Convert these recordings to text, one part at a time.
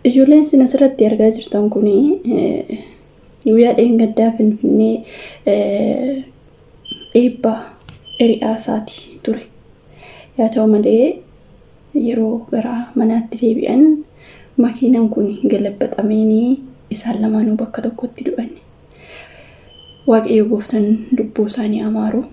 Ijoolleen isin asirratti argaa jirtan kun guyyaa dheengaddaa Finfinnee eebba hiriyaa isaati ture. Yaa ta'u malee yeroo gara manaatti deebi'an makiinaan kun galabaxameenii isaan lamaanuu bakka tokkotti du'an. Waaqayyo gooftaan lubbuu isaanii amaaru.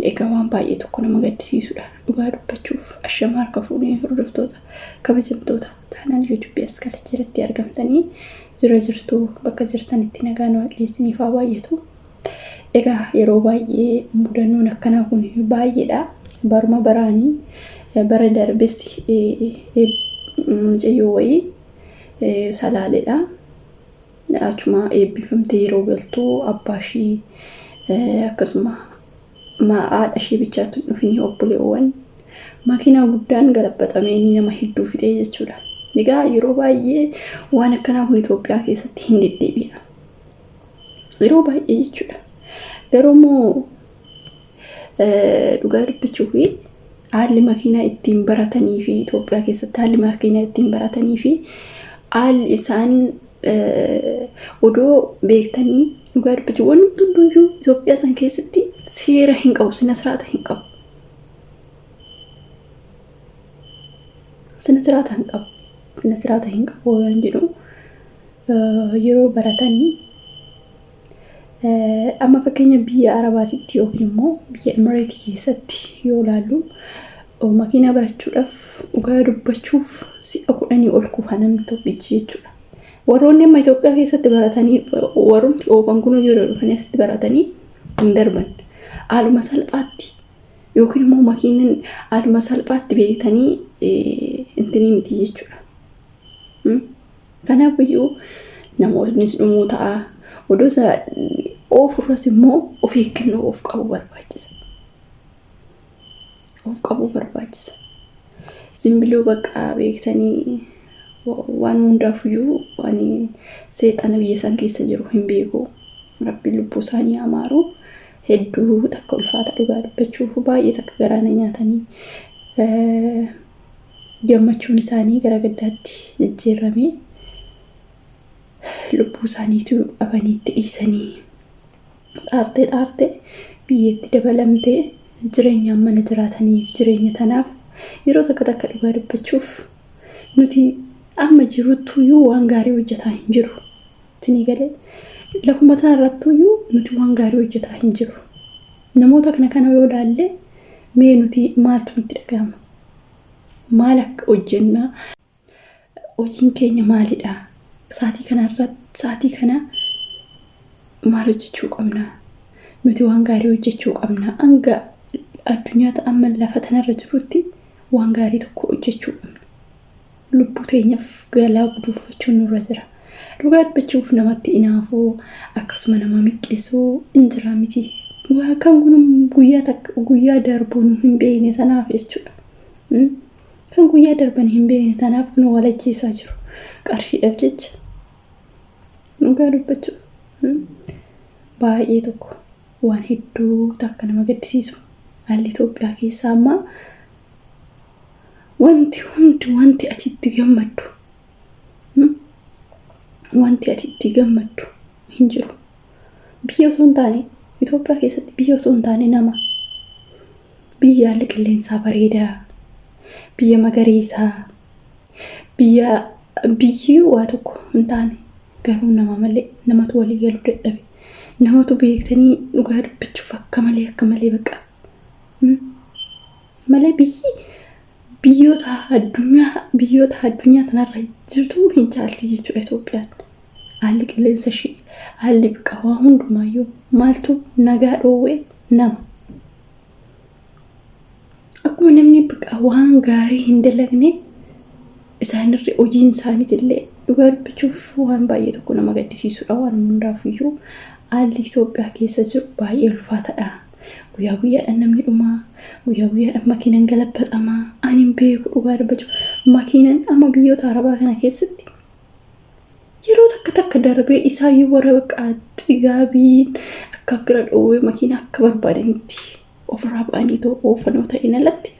Egaa waan baay'ee tokko nama gaddisiisudha. Dhugaa dubbachuuf ashama harka fuunee hordoftoota kabajamtoota taanaan yuutuubii as kalachirratti argamtanii jira jirtu bakka jirtanitti nagaan waaqayyo isiniif haa baay'atu. Egaa yeroo baay'ee mudannoon akkanaa kun baay'eedha. Baruma baraanii bara darbes mucayyoo wayii salaaleedha. Achuma eebbifamtee yeroo galtu abbaa ishii akkasuma haadha ishii bichaatti hin dhufin obboleewwan makiinaa guddaan galabaxameenii nama hedduu fixee jechuudha. Egaa yeroo baay'ee waan akkanaa kun Itoophiyaa keessatti hin deddeebi'a. Yeroo baay'ee jechuudha. Garuu immoo dhugaa dubbachuu fi haalli makiinaa ittiin baratanii fi Itoophiyaa keessatti haalli makiinaa ittiin baratanii fi haalli isaan odoo beektanii dhugaa dubbachuu wanti hunduyyuu Itoophiyaa san keessatti seera hin qabu, sina siraata hin qabu. Sina siraata hin qabu. Sina siraata hin qabu waan jedhu yeroo baratanii amma fakkeenya biyya Arabaatitti yookiin immoo biyya Imireetii keessatti yoo ilaallu makiinaa barachuudhaaf dhugaa dubbachuuf si'a 10 ol kufa namni tokkichi jechuudha. Warroonni amma Itoophiyaa keessatti baratanii warrumti oofan kun yeroo dhufanii asitti baratanii hin darban. Haaluma salphaatti yookiin immoo makiinan haaluma salphaatti beektanii intinii miti jechuudha. Kanaaf iyyuu namoonnis dhumuu ta'a. Odoo isa oofurras immoo of eeggannoo of qabu barbaachisa. Of qabuu barbaachisa. Zimbiloo bakka beektanii waan hundaafuyyuu waan seexana biyya san keessa jiru hin beeku. Rabbiin lubbuu isaanii amaaru hedduu takka ulfaata dhugaa dubbachuuf baay'ee takka garaa na nyaatanii gammachuun isaanii gara gaddaatti jijjiirramee lubbuu isaaniitu dhabanii itti dhiisanii xaartee xaartee biyyeetti dabalamtee jireenya mana jiraataniif jireenya tanaaf yeroo takka takka dhugaa dubbachuuf nuti amma jiruttuyyuu waan gaarii hojjetaa hin jiru. Isinii galee lafuma tanarrattuyyuu nuti waan gaarii hojjetaa hin jiru. Namoota kana kana yoo ilaalle mee nuti maaltu nutti dhaga'ama? Maal akka hojjennaa? Hojiin keenya maalidha? Sa'aatii kanarratti sa'aatii kana maal hojjechuu qabna? Nuti waan gaarii hojjechuu qabna. Hanga addunyaa amma lafa tanarra jirrutti waan gaarii tokko hojjechuu qabna. Lubbuu teenyaaf galaa guduunfachuun nurra jira. Dhugaa dubbachuuf namatti inaafuu akkasuma nama miqqisuu hin jira miti. Kan kun guyyaa takka guyyaa darbuu nu hin beekne sanaaf jechuudha. Kan guyyaa darban hin beekne tanaaf kun wal ajjeesaa jiru. Qarshiidhaaf jecha. Dhugaa dubbachuuf. Baay'ee tokko waan hedduu takka nama gaddisiisu. Haalli Itoophiyaa keessaa ammaa wanti hundi wanti ati itti gammaddu wanti ati itti gammaddu hin jiru. Biyya osoo hin taane Itoophiyaa keessatti biyya osoo hin taane nama. Biyya haalli qilleensaa bareedaa, biyya magariisaa, biyya biyyi waa tokko hin taane garuu nama malee namatu walii galuu dadhabe. Namatu beektanii dhugaa dubbachuuf akka malee akka malee baqa. Malee biyyi biyyoota addunyaa biyyoota addunyaa tanarra jirtu hin caalti jechuudha Itoophiyaan. Haalli qilleensa ishee, haalli baqa waa hundumaayyuu maaltu nagaa dhoowwee nama. Akkuma namni baqa waan gaarii hin dalagne isaanirra hojiin isaaniitillee dhugaa dubbachuuf waan baay'ee tokko nama gaddisiisudha. Waan hundaafiyyuu haalli Itoophiyaa keessa jiru baay'ee ulfaataadha. Guyyaa guyyaadhaan namni dhumaa, guyyaa guyyaadhaan makiinaan galabaxamaa. Ani hin beeku dhugaa dubbachuuf makiinaan amma biyyoota Arabaa kana keessatti yeroo takka takka darbee isaayyuu warra bakka xigaabiin akka bira dhoowwee makiinaa akka barbaadanitti ofirraa ba'anii too oofanoo ta'in alatti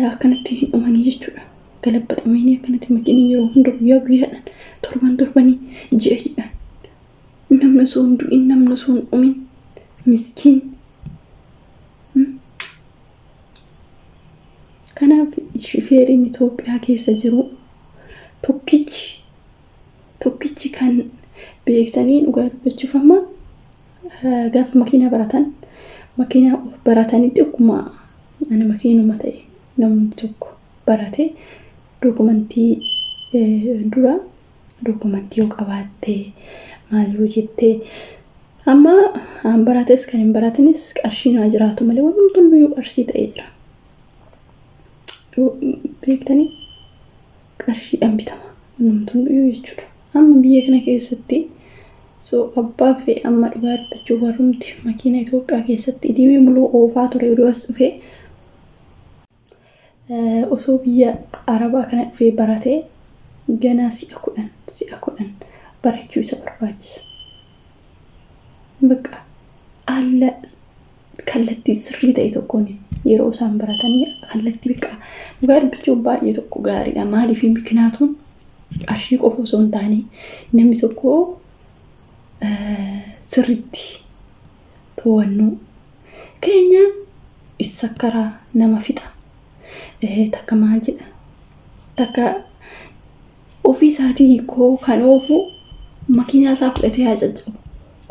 Akkanatti hin dhumanii jechuudha. Galabbaxamanii akkanatti makiinni yeroo hunda guyyaa guyyaadhaan, torban torbanii, ji'a ji'aan, namni osoo hin du'in, namni osoo hin dhumin, miskiin. Kanaaf shifeeriin Itoophiyaa keessa jiru tokkichi kan beektanii, dhugaa dubbachuuf, amma gaafa makiinaa baratan, makiinaa baratanitti, akkuma ani makiinuma ta'e, namni tokko barate dookumantii dura, dookumantii yoo qabaatte, maal yoo jettee, amma an barates kan hin baratinis qarshiin haa jiraatu malee wanti hundiyyuu qarshii ta'ee jira. Beektanii, qarshiidhaan bitama wanti hundiyyuu jechuudha. Amma biyya kana keessatti so abbaa fi amma dhugaa dubbachuu, warrumti makiina Itoophiyaa keessatti idimee muluu oofaa ture oduu as dhufee, osoo biyya Arabaa kana dhufee baratee, ganaa si'a 10, si'a 10 barachuu isa barbaachisa. Bakka haala kallattii sirrii ta'e tokkoon yeroo isaan baratanii, kallattii bakka dhugaa dubbachuun baay'ee tokko gaariidha. Maaliif? Mikinaatuun qarshii qofa osoo hin taane, namni tokko sirriitti to'annoo keenya isa karaa nama fixa. Takka maal jedha, takka ofii isaatii koo kan oofu makiinaa isaa fudhatee haa caccabu.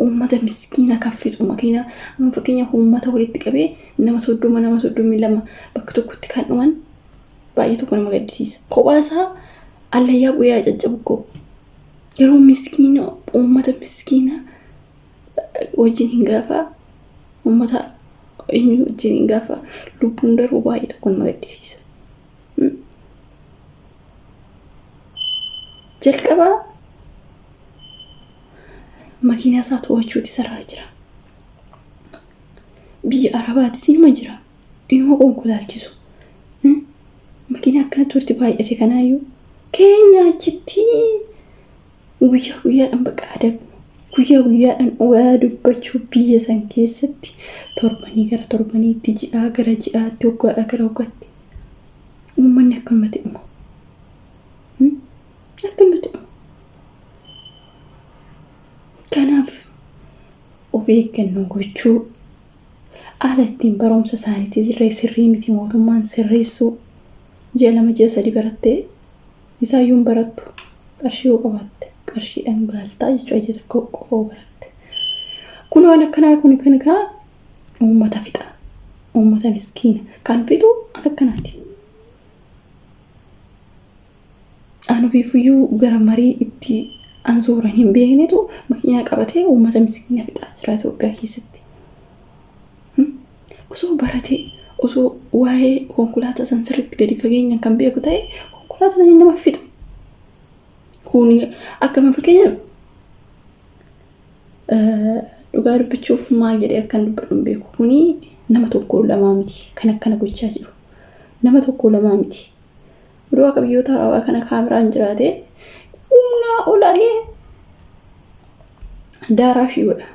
Uummata miskiina kan fixu makiinaa, amma fakkeenyaaf uummata walitti qabee nama 30, nama 32 bakka tokkotti kan dhuman baay'ee tokko nama gaddisiisa. Kophaa isaa allayyaa bu'ee haa caccabu koo. Yeroo miskiina, uummata miskiina wajjin hin gaafa, uummata eenyu wajjin hin gaafa lubbuun darbu baay'ee tokko nama gaddisiisa. Jalqaba makiinaa isaa to'achuuti sarara jira. Biyya Arabaatis inuma jira. Inuma konkolaachisu. Makiinaa akkanatti walitti baay'ate kanaayyuu keenya achitti guyyaa guyyaadhaan bakka adabu. Guyyaa guyyaadhaan, dhugaa dubbachuu, biyya san keessatti torbanii gara torbaniitti, ji'aa gara ji'aatti, waggaadhaa gara waggaatti uummanni akkanumatti dhuma. Akkanumatti dhuma. Kanaaf of eeggannoo gochuu, haala ittiin barumsa isaaniitti jirree sirrii miti, mootummaan sirreessuu. Ji'a 2, ji'a 3 barattee, isaayyuu hin barattu, qarshii yoo qabaatte qarshiidhaan gaaltaa jechuudha, ji'a tokko qofa yoo baratte. Kun waan akkanaa kun kan kaa uummata fixa. Uummata miskiina kan fixu waan akkanaati. An ofiifuyyuu gara marii itti ansuuran hin beeknetu makiinaa qabatee uummata miskiina fixaa jira Itoophiyaa keessatti. Osoo baratee, osoo waa'ee konkolaataa san sirriitti gadi fageenyaan kan beeku ta'e, konkolaataa san nama fixu. Kun akkama fakkeenya, dhugaa dubbachuuf maal jedhee akkan dubbadhu hin beeku. Kuni nama tokko lamaa miti kan akkana gochaa jiru. Nama tokko lamaa miti. Oduu akka biyyoota Arabaa kana kaameraan jiraate, humnaa ol ari'ee daaraa ishii godha.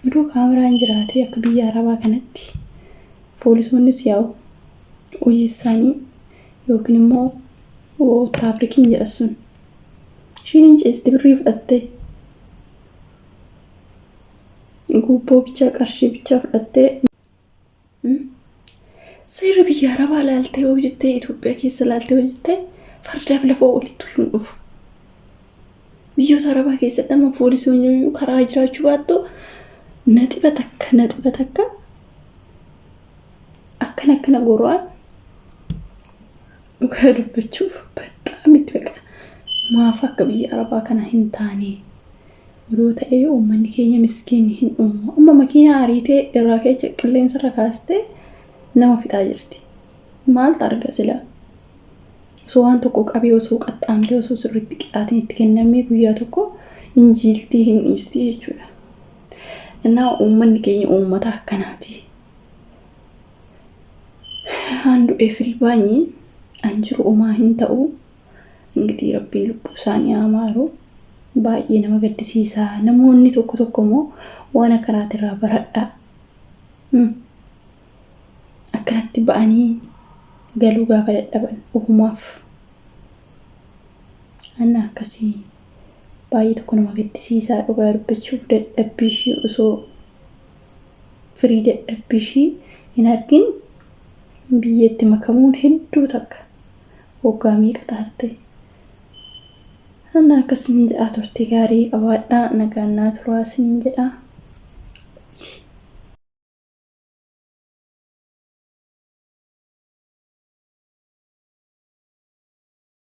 Oduu kaameraan jiraate akka biyya Arabaa kanatti, poolisoonnis yaa'u hojii isaanii yookiin immoo tiraafikiin jedha sun, ishiin hin ceesti, birrii fudhattee, gubboo bichaa, qarshii bichaa fudhattee. Seerri biyya Arabaa laaltee yoo jettee, Itoophiyaa keessa laaltee yoo jettee, fardaaf lafoo olitti iyyuu hin dhufu. Biyyoota Arabaa keessatti amma poolisiin karaa jiraachuu baattu, naxiba takka, naxiba takka akkana akkana gorra'an. Dhugaa dubbachuuf በጣም itti baqa maaf akka biyya Arabaa kana hin taane? Odoo ta'ee uummanni keenya miskiinni hin dhumu. Amma makiinaa ariitee irraa keessa qilleensarra kaastee nama fixaa jirti. Maaltu arga silaa? Osoo waan tokko qabee, osoo qaxxaamtee, osoo sirriitti qixaatiin itti kennamee, guyyaa tokko injiiltii hin dhiistii jechuudha. Innaa uummanni keenya uummata akkanaati. Haan du'eef ilbaanyi an jiru omaa hin ta'u. እንግዲህ Rabbiin lubbuu isaanii haa maaru. Baay'ee nama gaddisiisa. Namoonni tokko tokko immoo waan akkanaatirraa baradhaa. Kanatti ba'anii galuu gaafa dadhaban ofumaaf. Anna akkasii baay'ee tokko nama gaddisiisaa dhugaa dubbachuuf, dadhabbii ishii osoo firii dadhabbii ishii hin argin biyyeetti makamuun hedduu takka waggaa meeqa taarte. Anna akkasiin jedhaa, turte gaarii qabaadhaa, nagaan naa turaa isiniin jedhaa.